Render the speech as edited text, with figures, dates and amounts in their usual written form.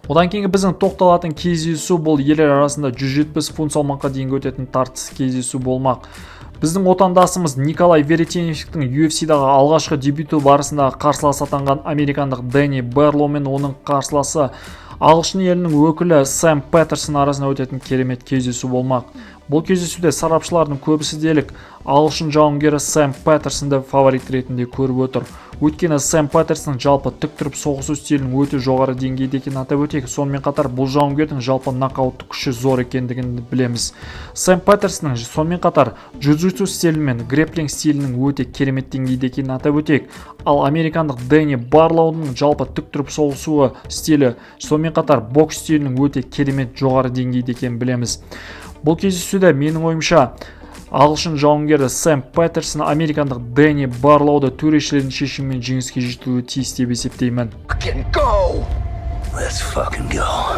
Одан кейінгі біздің тоқталатын кездесу – бұл ерлер арасында 170 фунт салмаққа дейінгі өтетін тартысты кездесу болмақ. Біздің отандасымыз Николай Веретенниковтің UFC-дағы алғашқы дебюті барысындағы қарсыласы атанған американдық Дэнни Барлоу мен оның қарсыласы, ағылшын елінің өкілі Сэм Петерсон арасында өтетін керемет кездесу болмақ. Бұл кездесуде сарапшылардың көбісі дерлік ағылшын жауынгері Сэм Петерсонды фаворит ретінде көріп отыр. Өйткені Сэм Петерсон жалпы тік тұрып соғысу стилінің өте жоғары деңгейде екенін атап өтейік. Сонымен қатар бұл жауынгердің жалпы нокауттық күші зор екендігін білеміз. Сэм Петерсонның сонымен қатар джиу-джитсу стилі мен грэпплинг стилінің өте керемет деңгейде екенін атап өтейік. Ал американдық Дэнни Барлоудың жалпы тік тұрып соғысуы стилі, сонымен қатар бокс стилінің өте керемет жоғары деңгейде екенін білеміз. Бұл кездесуде, менің ойымша, ағылшын жауынгері Сэм Петерсон американдық Дэнни Барлоуды төрешілердің шешімімен жеңіске жетуі тиіс деп есептеймін. Fucking go! Let's fucking go.